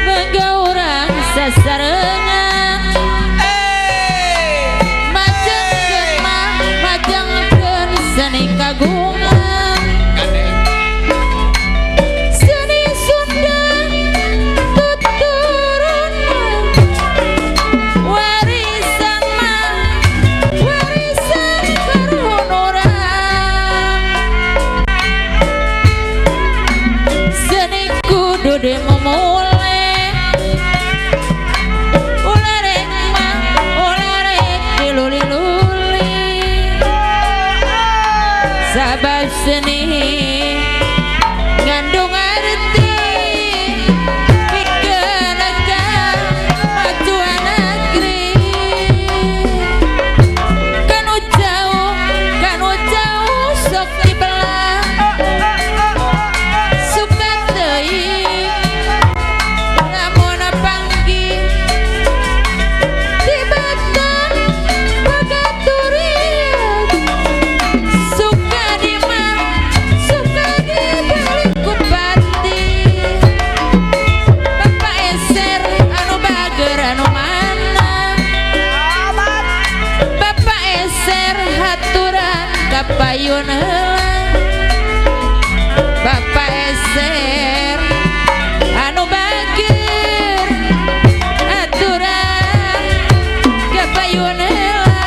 Megauran sasarengan majengkeun mah majengkeun seni kagungan seni Sunda tuturunan warisan mah warisan karuhun urang seni kudu dimumule ulah rek mah ulah rek diluli-luli sabab seni ngandung arti pikeun kamajuan negeri kanu jauh sok dibelah suka teuing lamun panggih di batang bagaturian suka di mah suka dibalik ku pati. Bapak Eser anu bager anu mana, Bapak Eser haturan kapayun heula, Bapak Eser anu bager aturan kapayun heula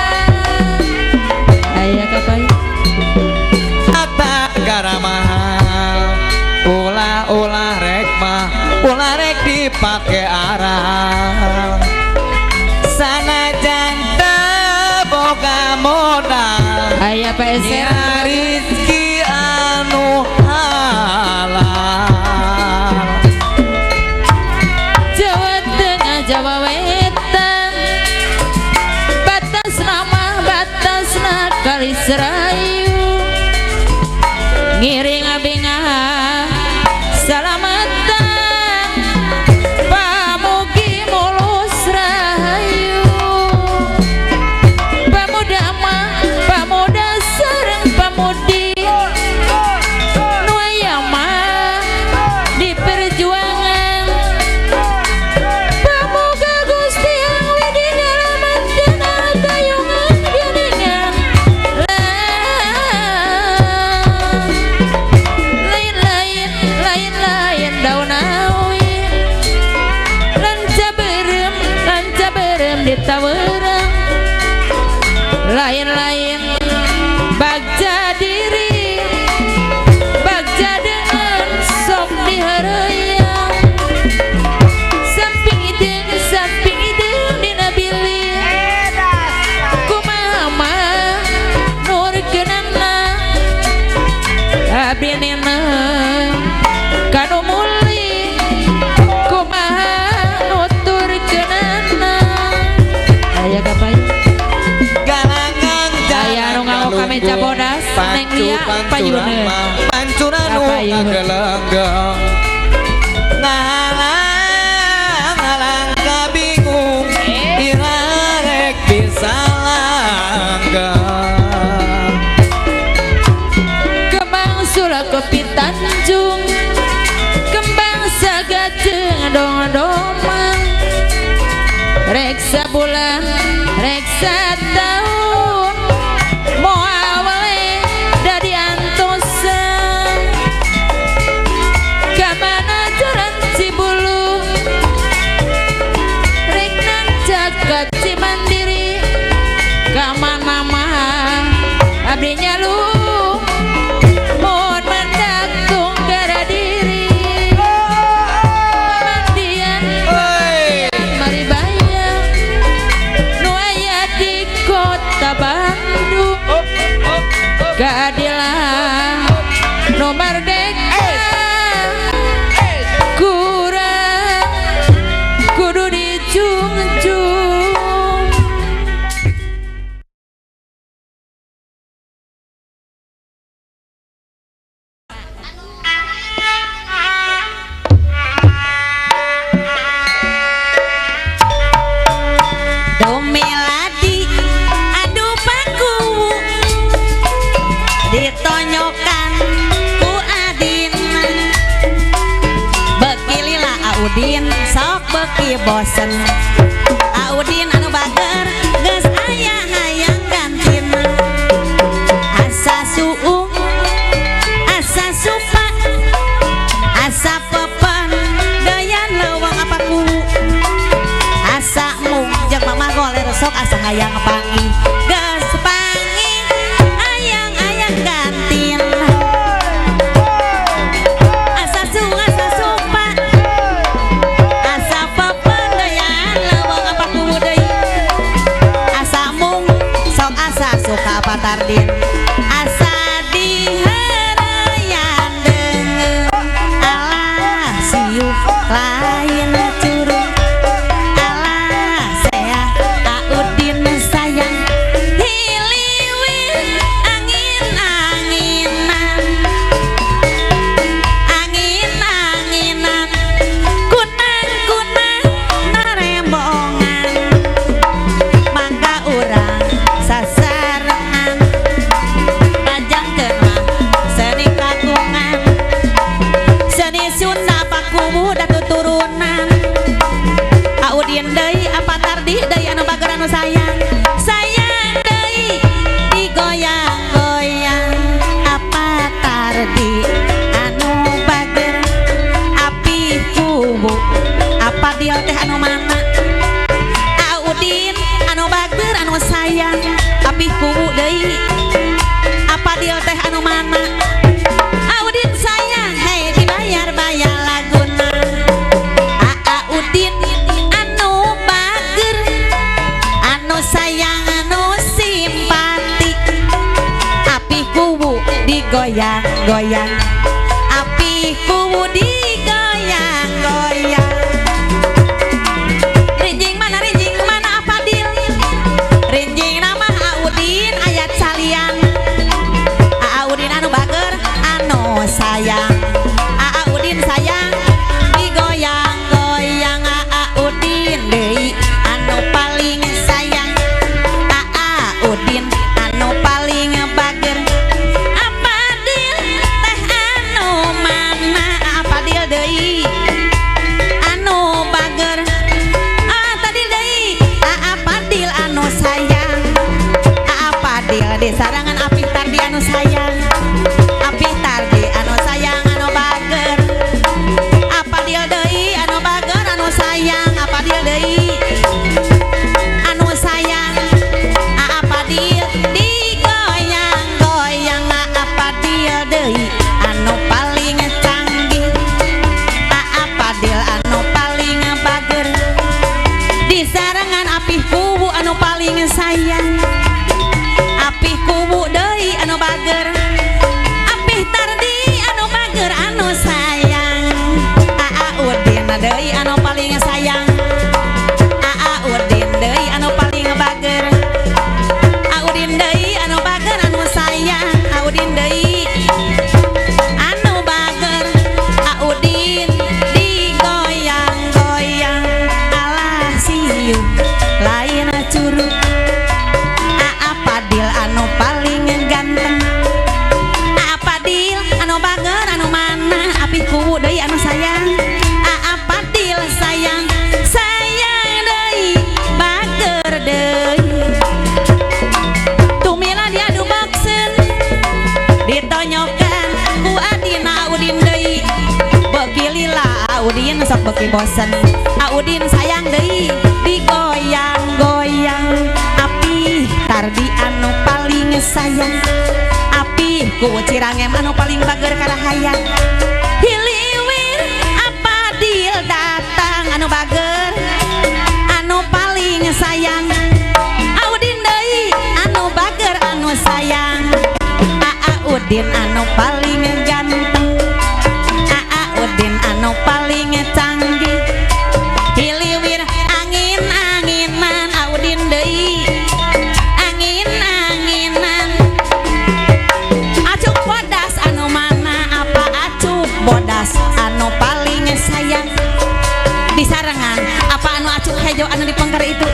aya kapayun. Ata gara mahal ulah ulah rek mah ulah rek dipake aral sanajan teu boga modal Aya Pak Eser. Nya rizki anu halal. Jawa Tengah Jawa Wetan batas nama batasna kali Serayu ngiring abengah salamatan pamugi mulus rahayu pamuda mah pamuda sareng pamudi nu aya mah di perjuangan pamuga Gusti Yang Widhi tayungan geningan lain-lain lain-lain daun awi lanca berem di tawereng lain-lain bagja diri bagja dengan sok dihareuyan samping hideung dina bilik kumaha mah nur keunangna abdi neneng kanu muli kumaha nuturkeunana aya kapayun. Galangan. Aya anu nganggo kameja bodas Neng Lia payuneun. Pancuran nu Kapayun. Ngagelenggeng ngahalang halang kabingung ira rek bisa langgeng. Kembang sulap kopi Tanjung kembang sagajeng dong-dongan reksa bulan reksa tahun moal weleh dadi antosan kamana jalan Cibulu rek nanjak ka Cimandiri kamana mah abdi nyalu mohon mandak tunggara diri mandian maribaya nu aya di kota Bandung keadilan nu merdeka kurang kudu dijunjung. beuki bosen Audin anu bager geus aya hayang gantina asa suung asa supa asa pepen doyan leuweung apa kuwu asa mung jeung mama goler sok asa hayang panggih geus panggih hayang-hayang gantina asa suung asa supa asa pepen doyan leuweung apa kuwu deui asa mung sok asa suka apa tardin asa diheureuyan deungeun alah siup lain curug alah seah Audin sayang hiliwir angin-anginan angin-anginan kunang-kunang narembongan mangga urang sasarengan panjangkeun mah seni kagungan seni Sunda pakuwu da tuturunan Audin deui apa tardi deui anu bager anu sayang sayang deui digoyang-goyang apa tardi anu bager api kuwu apa dia teh anu mana Audin anu bager anu sayang api kuwu deui apa dia teh anu mana Audin sayang hei dibayar-bayar laguna Audin anu bager anu sayang anu simpati api kuwu digoyang-goyang api kuwu digoyang-goyang rinjing mana Fadil rinjing nama Audin ayat salian Audin anu bager anu sayang Audin sayang digoyang-goyang Audin deui anu paling sayang Audin anu paling bager Apadil teh anu mana Apadil deui anu bager tadi deui Apadil anu sayang Apadil di sarangan api tardi anu sayang api tardi anu sayang anu bager Apadil deui anu bager anu sayang Apadil deui anu sayang Apadil digoyang-goyang Apadil deui anu paling canggih Apadil anu paling bager di sarangan api kuwu anu paling sayang api kuwu deui anu bager api tardi anu bager anu sayang Audin deui anu paling sayang Audin deui anu paling bager Audin deui anu bager anu sayang Audin deui anu bager Audin digoyang-goyang alah siup lain curug Apadil anu paling ganteng Apadil anu bager anu mana api kuwu deui anu sayang Apadil sayang sayang deui bager deui tumila diadu boxeun ditonyokan ku adina Audin deui beuki lila Audin sok beuki bosen Audin sayang deui digoyang-goyang api tardi anu paling sayang api ku Cirangem anu paling bager karahayang hiliwir Apadil datang anu bager anu paling sayang Audin deui anu bager anu sayang Audin anu paling ganteng Audin anu paling canggih hiliwir angin-anginan Audin deui angin-anginan acuk bodas anu mana apa acuk bodas anu paling sayang disarengan apa anu acuk hejo anu di pengker itu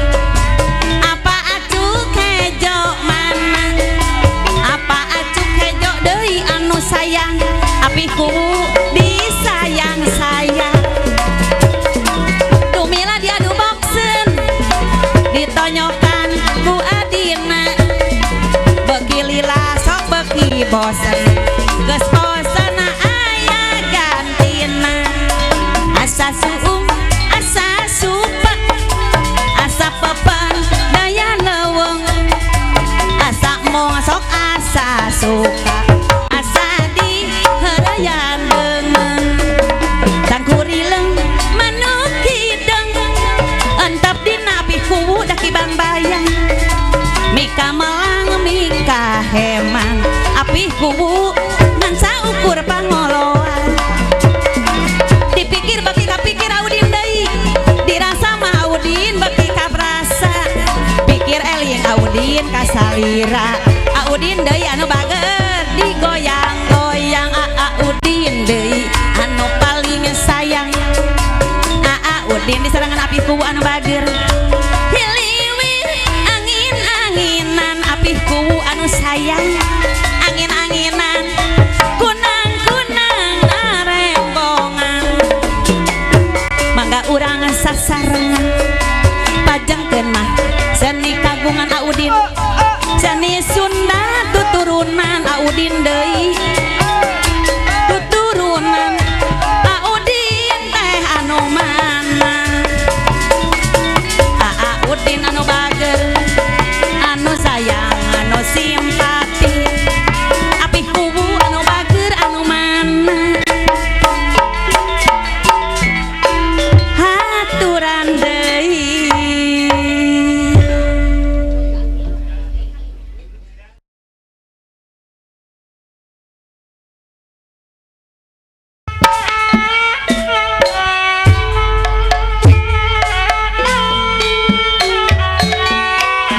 apa acuk hejo mana apa acuk hejo deui anu sayang api kuwu disayang sayang. suka asa di harayan deungeun tangkurileng manuk hideng entap dina apih kuwu daki bangbayang mika melang mika heman apih kuwu ngan saukur pangoloan dipikir baki kapikir Audin deui dirasa mah Audin baki kabrasa pikir eling Audin kasalira Audin deui anu bager digoyang-goyang Audin deui anu paling sayang Audin disarangan apih kuwu anu bager hiliwir angin-anginan apih kuwu anu sayang angin-anginan kunang-kunang arembongan mangga urang sasarengan pajengkeun mah seni kagungan Audin seni Sunda tuturunan Audin deui tuturunan Audin teh anu mana Audin anu bager anu sayang anu simpati apih kuwu anu bager anu mana haturan deui.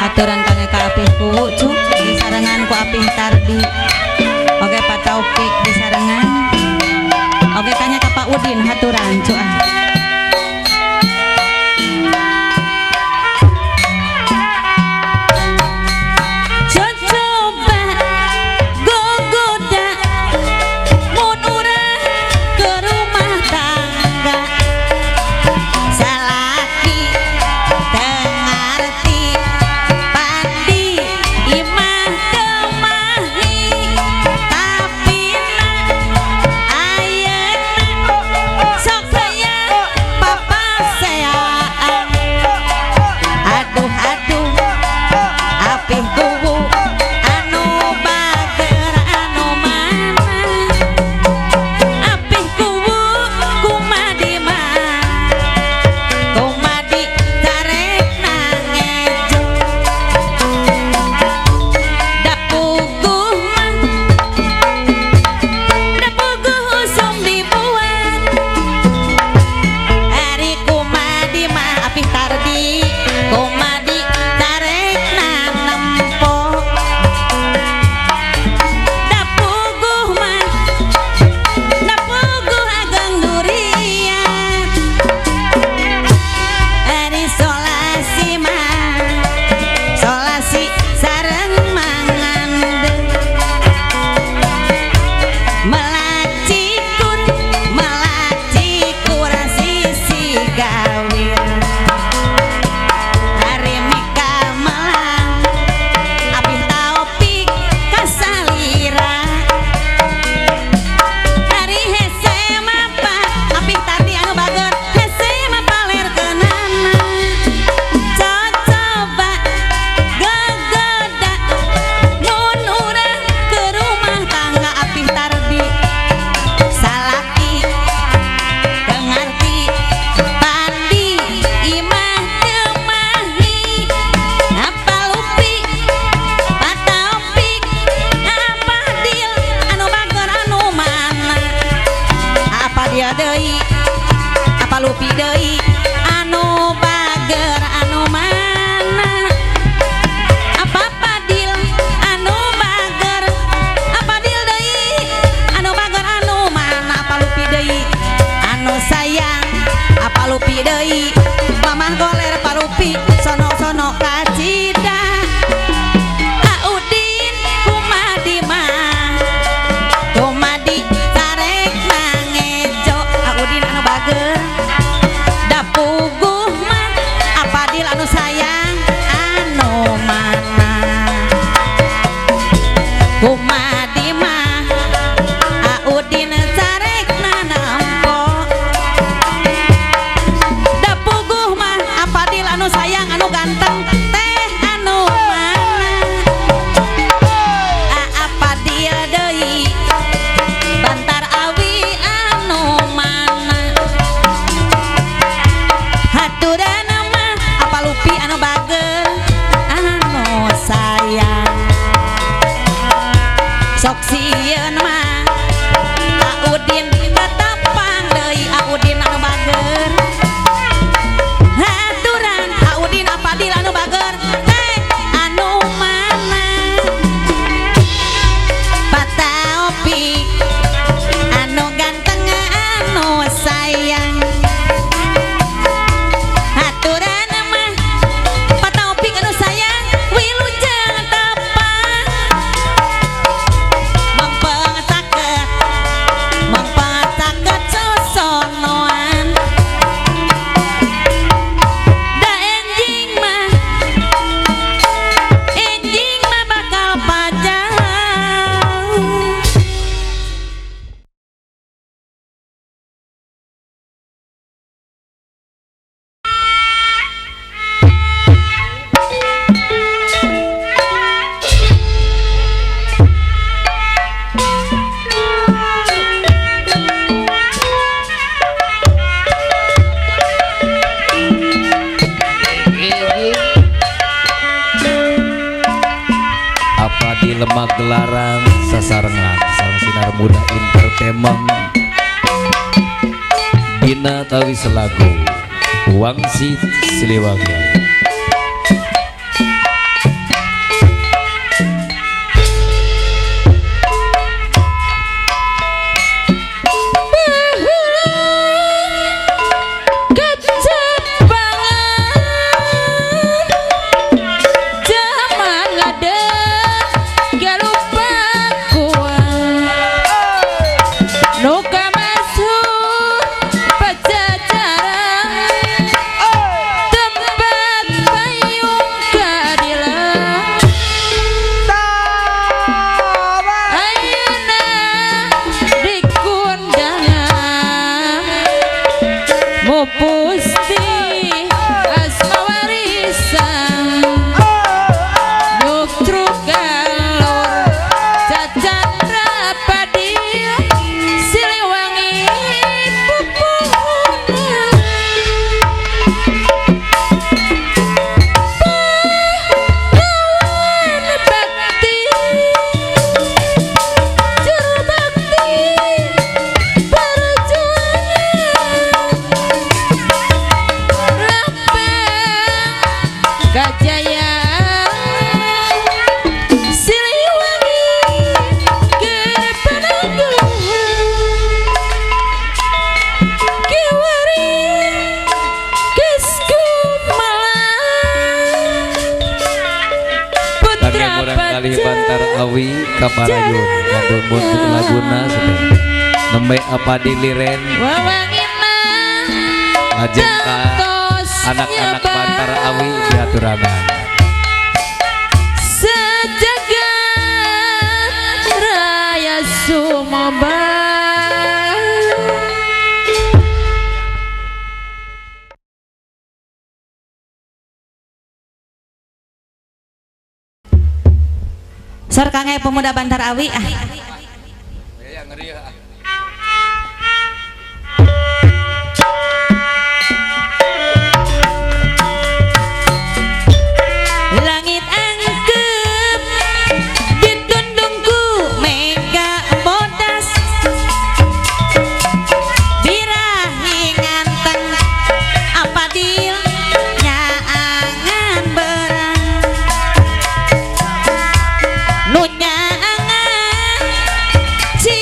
Aturan kangge ka apih kuwu cuk disarengan ku apih Tardi oke Pak Taufik disarengan oke kanya ka Pak Udin haturan cu ah. Cocoba gogoda mun urang ke rumah tangga salaki teu ngarti pandi imah teu mahi tapi ayeuna sok hayang papaseaan aduh aduh apih kuwu anu bager anu mana apih kuwu kumadi mah kumadi tarekna ngejo da puguh mah da puguh usum dibuat ari kumadi mah apih Tardi kumadi tarekna nempo da puguh mah da puguh ageng durian ari solasi mah solasi sareng mangandeng melacikur melacikur sisi gawir ari mika melang apih Taufik kasalira ari hese mapa apih Tardi anu bager hese mah paler keunana cocoba gogoda mun urang ke rumah tangga apih Tardi salaki teu ngarti pandi imah teu mahi apa lupi Pak Taufik apa dil anu bager anu mana apa dia deui apa lupi deui anu bager anu mana apa Padil anu bager apa dil deui anu bager anu mana apa lupi deui anu sayang apa lupi deui mamah goler palupi sono-sono kacida Audin kumadi mah kumadi tarekna ngejo Audin anu bager da puguh mah apa dil anu sayang anu mana kumadi mah Audin carekna nempo da Magelaran sasarengan sareng Sinar Muda Entertainment dina tawis lagu Wangsit Siliwangi. Awi kaparayun ngandung buntut laguna nembe apa diliren lajeng ka anak-anak Bantar Awi diaturanan sejagat raya Sumoba. Sor kange pemuda Bantar Awi ah. Langit angkep ditundungku mega bodas birahi nganteng apadil nyaangan berang nu nyaangan ci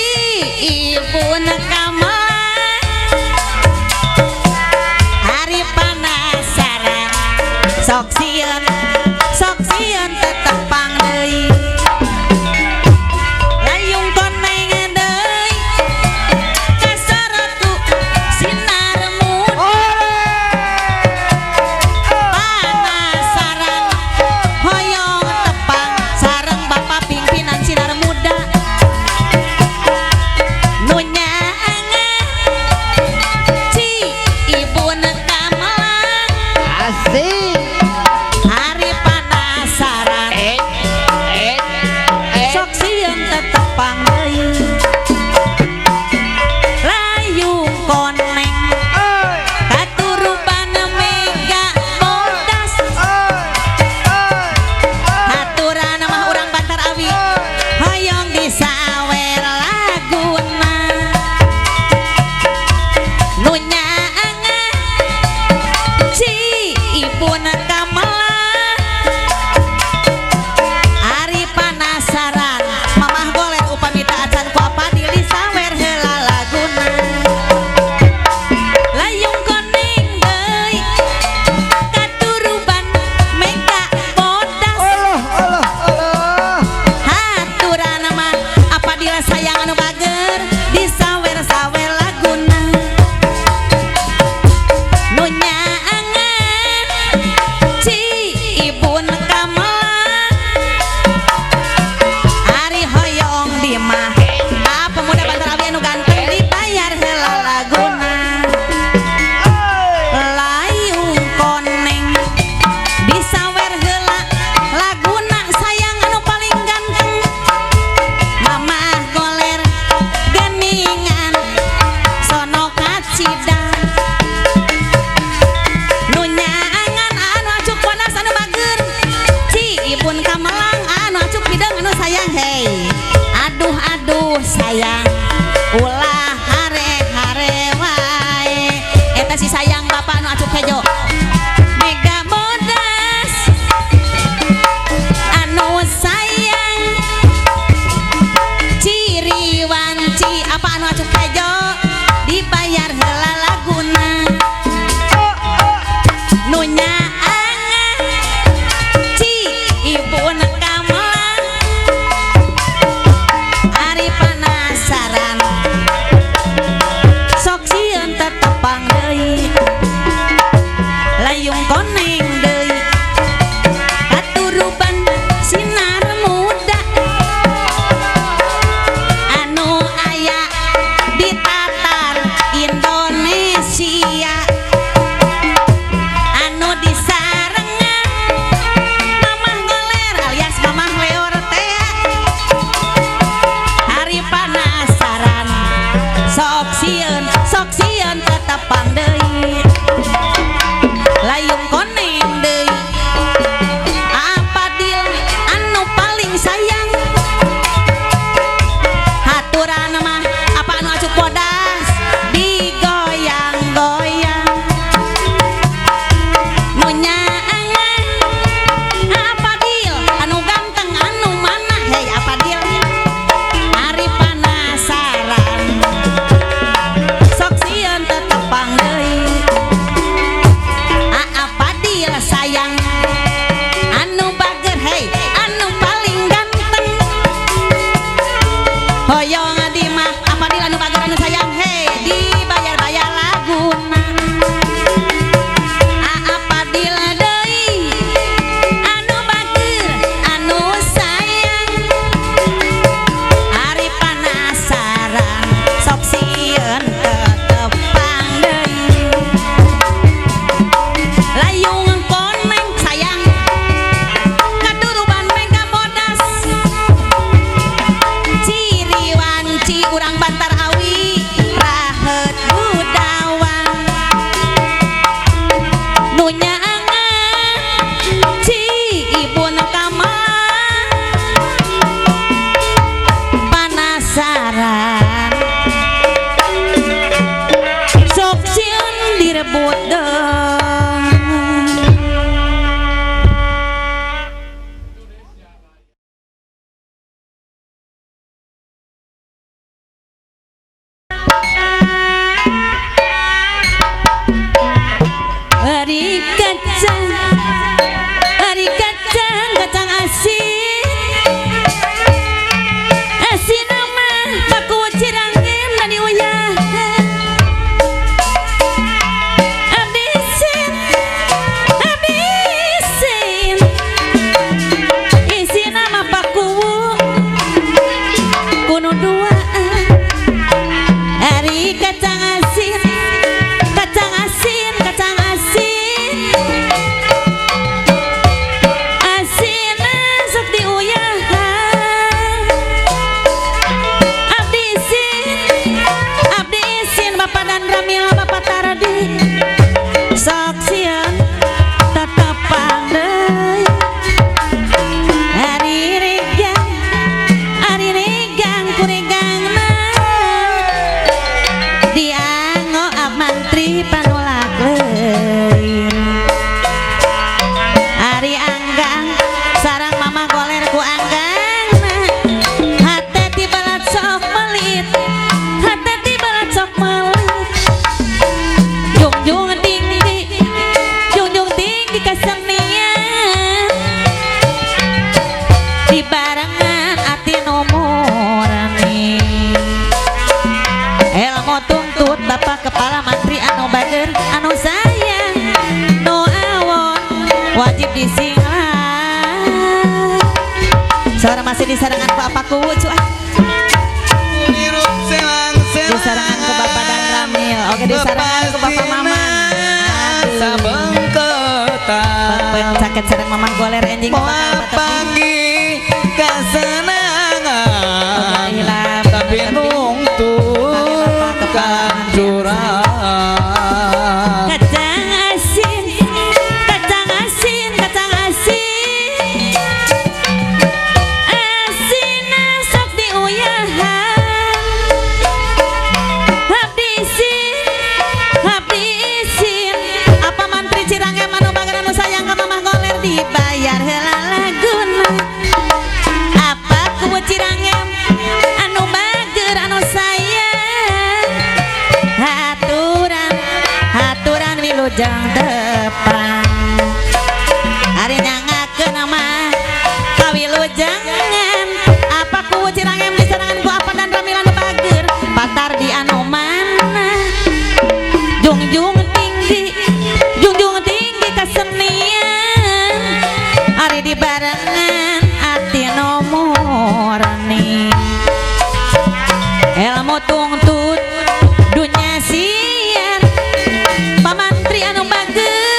Sok sieun tetepang deui layung koneng deui Apadil anu paling sayang haturan mah apa anu acuk bodas digoyang-goyang nu nyaangan Apadil anu ganteng anu mana hei Apadil ari panasaran sok sieun tetepang deui Apadil sayang anu bager hei anu paling ganteng hoyong di mah Apadil anu bager anu sayang hei dibayar-bayar laguna Apadil deui anu bager anu sayang ari panasaran sok sieun tetepang deui layung koneng sayang kaduruban mega bodas ciri wanci urang Bantar Awi rahet budawang nu nyaangan ci ibun kamar panasaran sok sieun direbut deui. Ari kacang, kacang asin, asin mah paku cirangin na diuyahan. Abisin, abisin, isina mah paku kuno duaan. Ari kacang asin, kacang asin, kacang asin, asin sok diuyahan. Abdi isin, abdi isin, Bapak dan Ramil, Bapak Tardi, sok sieun tetepang deui. Ari regang kuregangna diango mantri panulak leuir. Ari anggang sarang mama goler ku anggangna hate tibalat sok melit, hate tibalat sok melit. Jungjung tinggi kesenian dibarengan ati nu murni. Ilmu tuntut Bapak Kepala Mantri anu bager anu sayang nu awon wajib disinglah. Suara masih di sarangan ku apa ku cu ah. Di sarangan ku Bapak dan Ramil. Oke di sarangan ku Bapak Maman. Aduh. Sakit sareng Mamang goler enjing Moal pagi kasenangan tapi nungtun kancuran. Kacang asin, kacang asin, kacang asin, asin sok diuyahan. Abdi isin, abdi isin, apa mantri Cirangem anu bager anu sayang ka Mamah goler dibayar heula laguna. Apa kubu Cirangem anu bager anu sayang haturan haturan wilujeng tepang. Ari nyangakeun mah kawilujengan apa kubu Cirangem disarangan ku apa dan Ramil anu bager patar di anu mana jungjung tinggi kesenian ari dibarengan ati nu murni. Ilmu tungtut dunya siar pamantri anu bager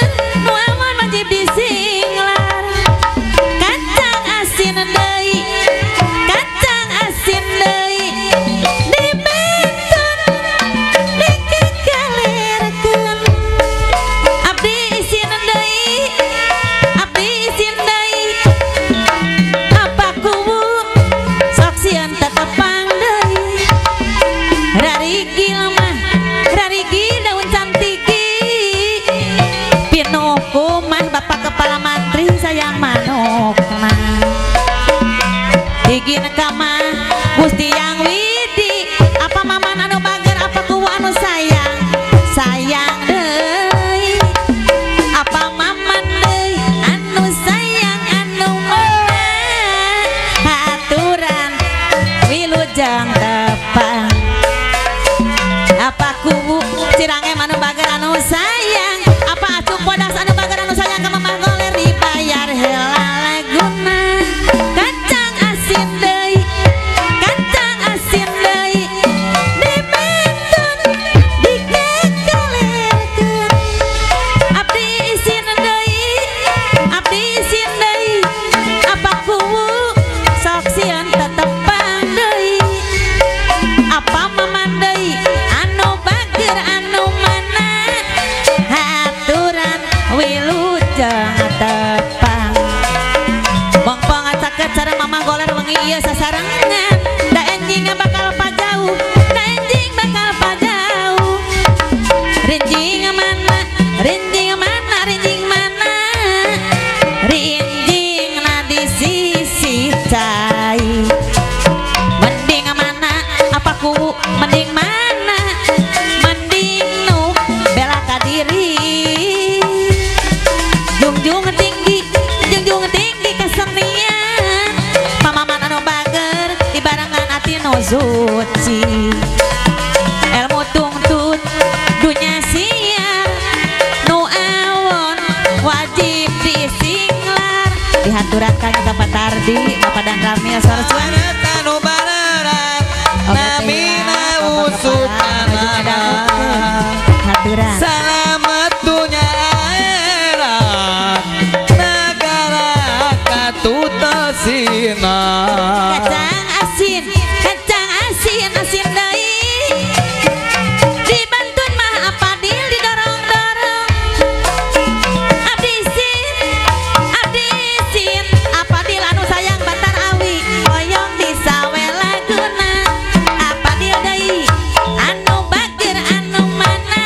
Rarigil mah rarigil daun cantiki pinuh mah Bapak Kepala Mantri sayang manukna digin kama Gusti Yang Widi apa maman anu bager apa kuwu anu sayang sayang deui apa maman deui anu sayang anu mana aturan wilujeng tepang apa kuwu cirangem anu bager anu sayang apa acuk bodas anu bager anu sayang ka Mamah Goler dibayar heula laguna kacang asin deui kacang asin deui dibentun dikekelerkeun abdi isin deui abdi isin deui apa kuwu sok sieun tetepang deui apa maman deui anu bager anu mana aturan wilujeng tepang mongpong caket sareng Mama Goler wengi ieu sasarengan da enjing bakal pajauh da enjing bakal pajauh rinjing mana rinjing mana rinjing mana rinjing na di sisi cai mending mana apa kuwu mending mana mending nu bela ka diri jungjung tinggi kesenian pamaman anu bager dibarengan ati nu suci ilmu tungtun dunya siar nu awon wajib disinglar dihaturakan ka Bapak Tardi Bapak dan Ramil Sarsuan. Anu barerat namina usupana haturan. Salamet dunya akhirat nagara katutasina. Kacang asin asin deui dibantun mah apadil didorong-dorong abdi sin abdi sin apadil anu sayang bantar awi hoyong disawe laguna apadil deui anu bager anu mana.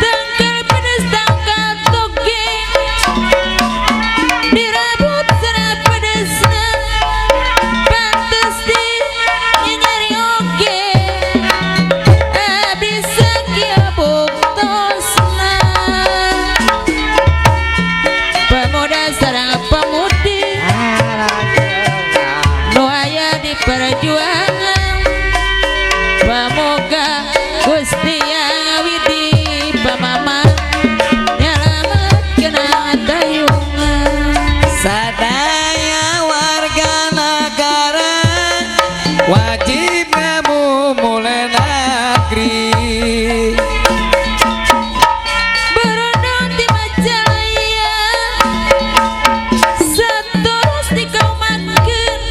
Tangkal pedes tangkal toge direbut sana pedesna pantes di nyeri oge abdi sakieu buktosna pemuda sareng pemudi nu aya di perjuangan pamoga Gusti Awidi pamama nyalametkeun dayungan. Sadaya warga negara wajib ngamumule negeri. Berondong ti Majalaya saterus dikaumatkeun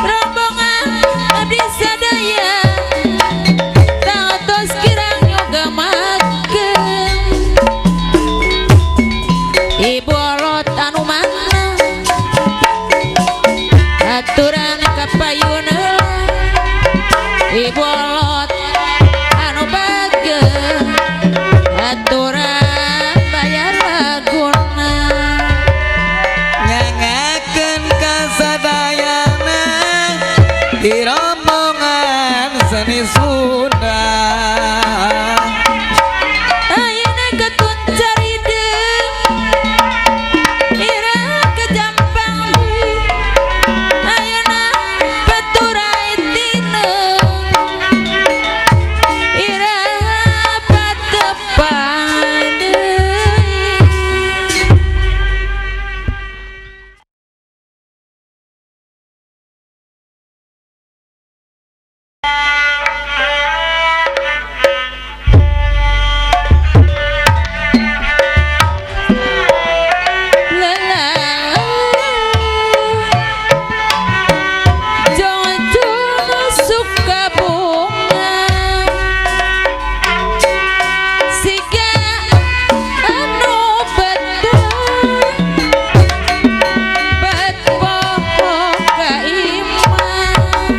rombongan abdi sadaya tangtos kirang yoga makeun ibu olot anu mana aturan kapayun heula ibu olot anu bager aturan bayar laguna. Nyangakeun kasadayana di rombongan seni Sunda. Ayeuna katun carideung ira kejampang deui ayeuna paturai tineung ira patepang deui. Suka bunga siga anu beteng bet poho ka iman.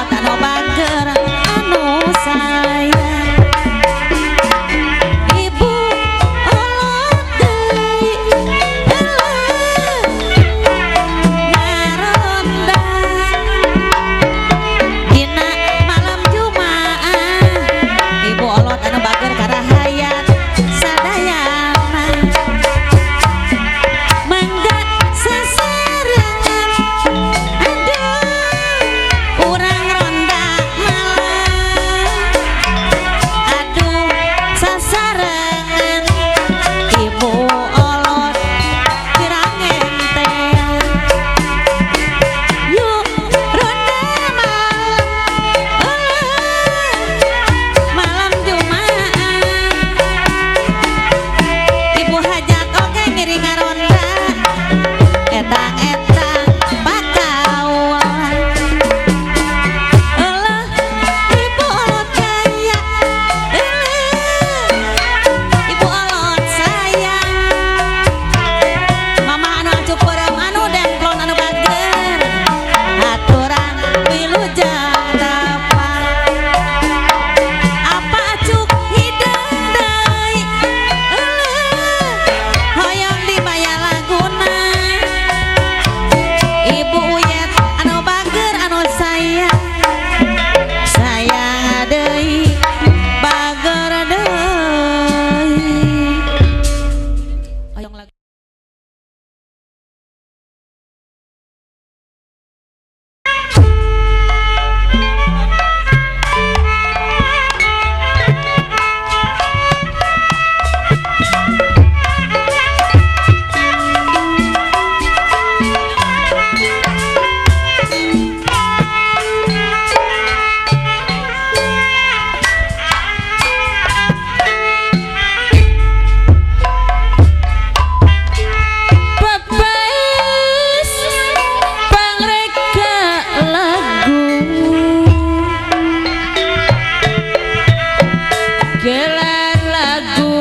olot anu bager anu sayang. Ibu olot deui eueuh ngaronda dina malam Jumaah. Ibu olot anu bager karahayat sadayana. Mangga sasarengan, aduh urang ronda malam. Aduh sasarengan ibu olot pirang entean. Yuk ronda malam, malam Jumaah. Ibu hajat oge ngiring ngaronda, etang-etang pakaulan. Eueuh ibu olot kaya, eueuh ibu olot sayang. Mama anu acuk peureum anu demplon anu bager, aturan wilujeng tepang. Apa acuk hideung deui, eueuh hoyong dibaya laguna. Ibu uyet anu bager anu sayang, sayang deui bager deui. Hoyong lagu. Pepes pangreka lagu gelar lagu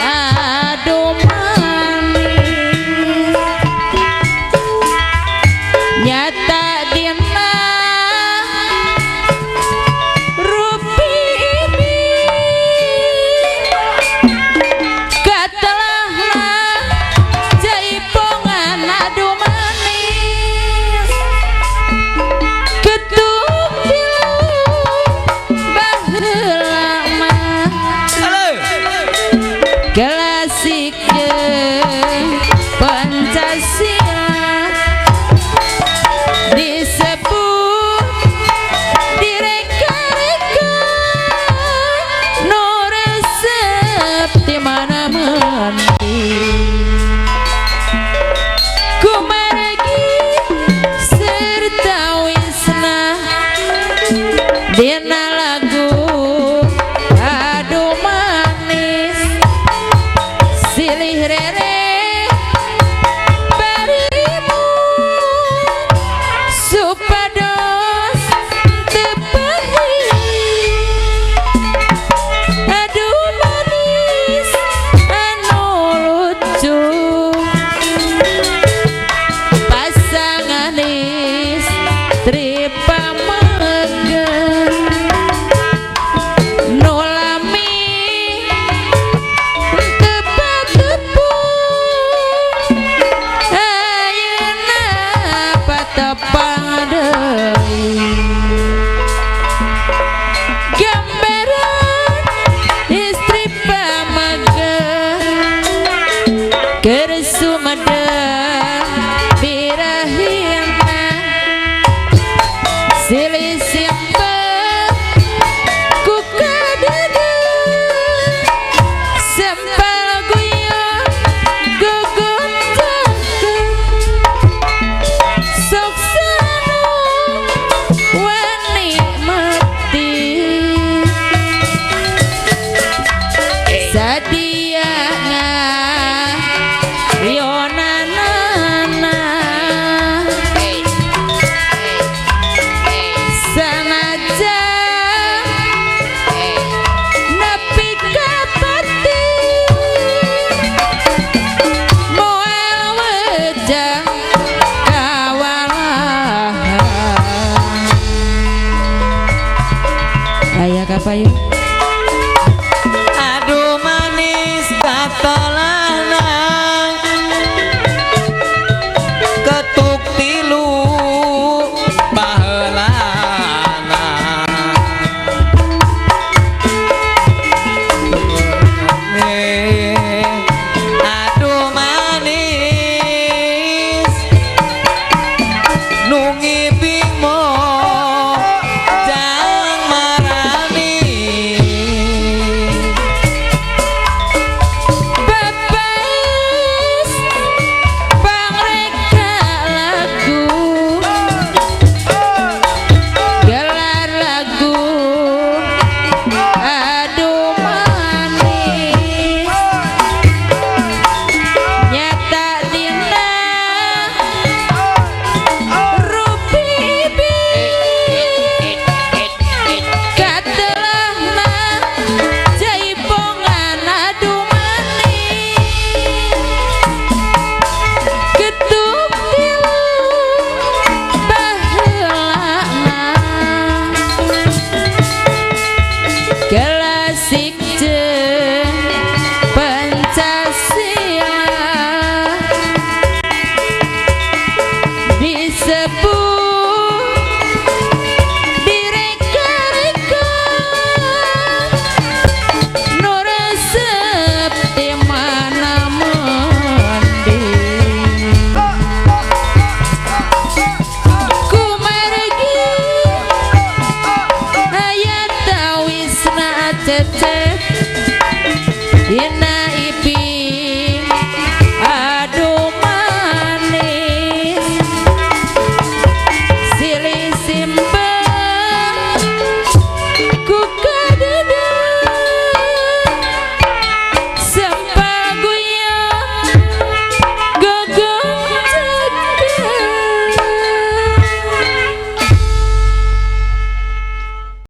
aduh manis nyata dina rupi ini katelahna jaipongan aduh manis ketuk tilu baheula mah klasik jeung Pancasila disebut direka-reka nu resep di mana mandi kumargi serta wisna dina lagu aduh manis silih rere barimu supados teu pahit aduh manis anu lucu pasangan istri pameget nu lami teu patepung ayeuna patepang deui gambaran istri pameget keur sumedang birahina Siapa yuk?